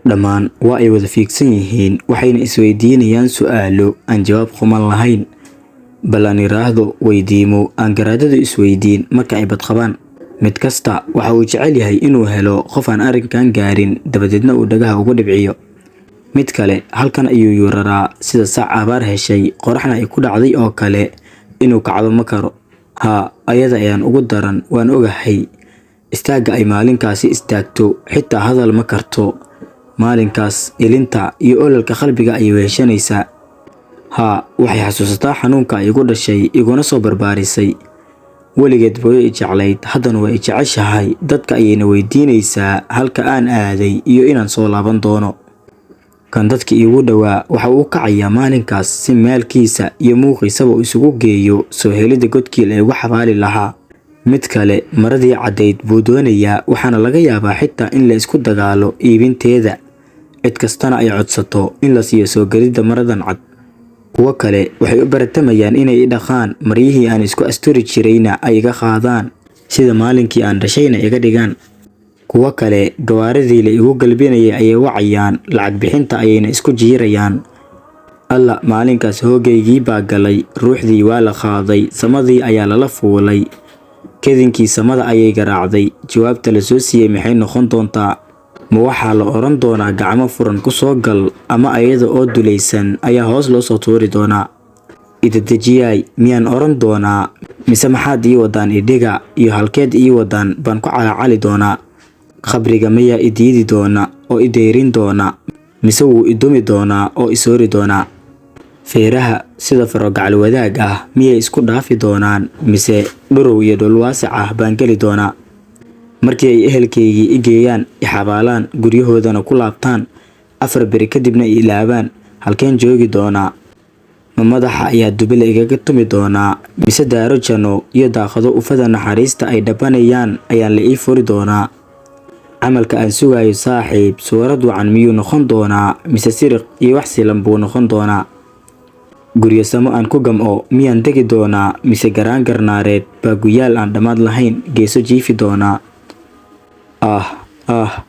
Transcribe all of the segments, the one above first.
Dhammaan waa ay wada fiigsan yihiin, waxayna isweydiinayaan su'aalo aan jawaab quman lahayn. Bal aan iraahdo weydiimo aan garaadadu isweydiin marka ay badqabaan. Mid kasta waxa uu jecel yahay inuu helo qof aan arrinkan gaarin, dabadeedna uu dhagaha ugu dhibciyo. Mid kale halkan ayuu yuuraraa sida sac abaar heshay, qoraxna ay ku dhacday oo kale, inuu kacdo ma karo. Haa, ayada ayaan ugu daran, waan ogahay. Istaagga ay maalinkaasi istaagto xitaa hadal ma karto. Maalinkaas ilinta iyo ololka qalbiga ayay weheshanaysaa. Haa, waxay xasuusataa xanuunka ay igu dhashay iguna soo barbaarisay. Weligeed hooyo i jeclayd, haddana way i jeceshahay. Dadka ayayna weydiinaysaa halka aan aaday iyo inaan soo laaban doono. Kan dadka iigu dhowaa waxa uu kacayaa maalinkaas si maalkiisa iyo muuqiisaba uu isugu geeyo soo helidda godkii la igu xabaali lahaa. Mid kale maradii caddayd buu doonayaa, waxaana laga yaabaa xitaa in la isku dagaalo iibinteeda. Cid kastana ay codsato in la siiyo soo gelidda maradan cad. Kuwo kale waxay u baratamayaan inay i dhaqaan, maryihii aan isku asturi jirayna ay iga qaadaan, sida maalinkii aan dhashayna iga dhigaan. Kuwo kale gawaaridii la igu galbinayay ayay wacayaan, lacag bixinta ayayna isku jiirayaan. Alla, maalinkaas hoogaygii baa galay, ruuxdii waa la qaaday, samadii ayaa lala fuulay. Kedinkii samada ayay garaacday. Jawaabta la soo siiyey maxay noqon doontaa? Ma waxaa la oran doonaa gacmo furan ku soo gal, ama ayada oo dulaysan ayaa hoos loo soo tuuri doonaa? Idadejiyaay miyaan oran doonaa, mise maxaad ii wadaan idhiga iyo halkeed ii wadaan baan ku calaacali doonaa? Qabriga miyaa i diidi doona oo i deyrin doona, mise wuu i dumi doonaa oo i soori doonaa? Feeraha sida farogacal wadaag ah miyay isku dhaafi doonaan, mise dhurow iyo dhul waasic ah baan geli doonaa? Markii ay ehelkaygii i geeyaan, i xabaalaan, guryahoodana ku laabtaan, 4 beri kadibna i ilaabaan, halkeen joogi doonaa? Ma madaxa ayaa dubila igaga tumi doonaa, mise daaro janno iyo daaqado ufada naxariista ay dhabanayaan ayaan la ii furi doonaa? Camalka aan sugayo saaxiib, suurad wacan miyuu noqon doonaa, mise siriq iyo wax silan buu noqon doonaa? Guryo samo aan ku gam'o miyaan degi doonaa, mise garaan garnaareed baa guyaal aan dhammaad lahayn geeso jiifi doonaa? Ah ah,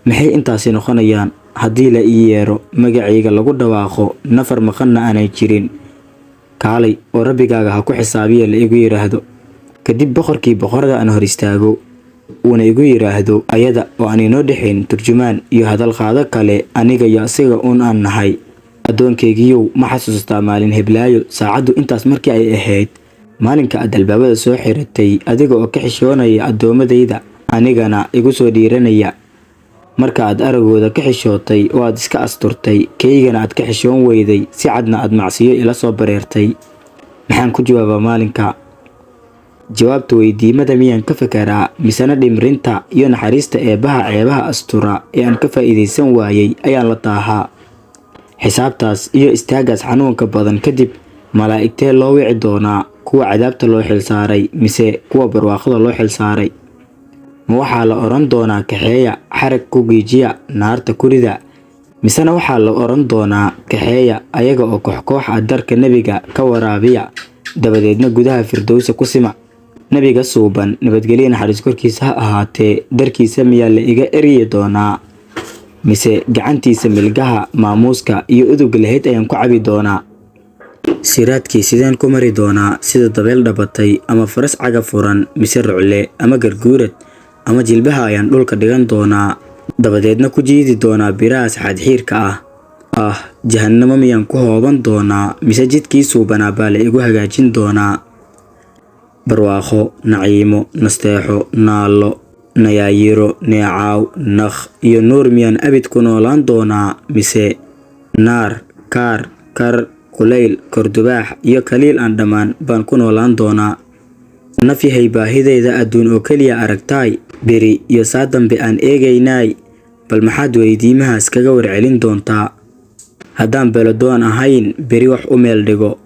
maxay intaasi noqonayaan haddii la ii yeero, magacayga lagu dhawaaqo, nafar maqanna aanay jirin? Kaalay oo rabbigaaga ha ku xisaabiya la igu yiraahdo. Kadib boqorkii boqorada aan hor istaago, uuna igu yiraahdo ayada oo aan inoo dhexayn turjumaan iyo hadal qaado kale, aniga iyo asiga uun aan nahay. Addoonkaygiiyow, ma xasuustaa maalin heblaayo saacaddu intaas markii ay ahayd, maalinka aad albaabada soo xiratay adiga oo ka xishoonaya addoommadayda, anigana igu soo dhiiranaya? Marka aad aragooda ka xishootay oo aad iska asturtay, kaygana aad ka xishoon weyday, si cadna aad macsiyo ila soo bareertay. Maxaan ku jawaabaa maalinka? Jawaabta weydiimada miyaan ka fekeraa, misena dhimrinta iyo naxariista eebbaha ceebaha astura ee aan ka faa'iidaysan waayay ayaan la taahaa? Xisaabtaas iyo istaagaas xanuunka badan kadib, malaa'igtee loo wici doonaa? Kuwa cadaabta loo xilsaaray mise kuwa barwaaqada loo xilsaaray? Ma waxaa la oran doonaa kaxeeya, xarag ku giijiya, naarta ku rida? Misena waxaa la oran doonaa kaxeeya ayaga oo koox-koox ah darka nebiga ka waraabiya, dabadeedna gudaha firdowsa ku sima? Nebiga suuban nabadgelyo naxariis korkiisa ha ahaatee, darkiisa miyaa la iga eryi doonaa, mise gacantiisa milgaha maamuuska iyo udugga lahayd ayaan ku cabi doonaa? Siraadkii sideen ku mari doonaa, sida dabeel dhabatay ama faras caga furan, mise rucle ama garguurad ama jilbaha ayaan dhulka dhigan doonaa, dabadeedna ku jiidi doonaa birahaas xadxiirka ah? Ah, jahannamo miyaan ku hooban doonaa, mise jidkii suubanaa baa la igu hagaajin doonaa? Barwaaqo, naciimo, nasteexo, naallo, nayaayiro, neecaaw, nakh iyo nuur miyaan abid ku noolaan doonaa, mise naar, kaar, kar, kulayl, kordubaax iyo kaliil aan dhammaan baan ku noolaan doonaa? Naf yahay baahidayda adduun oo keliya aragtaay, beri iyo saa dambe aan eegaynaay, bal maxaad weydiimahaas kaga warcelin doontaa? Haddaan beladoon ahayn, beri wax u meel dhigo.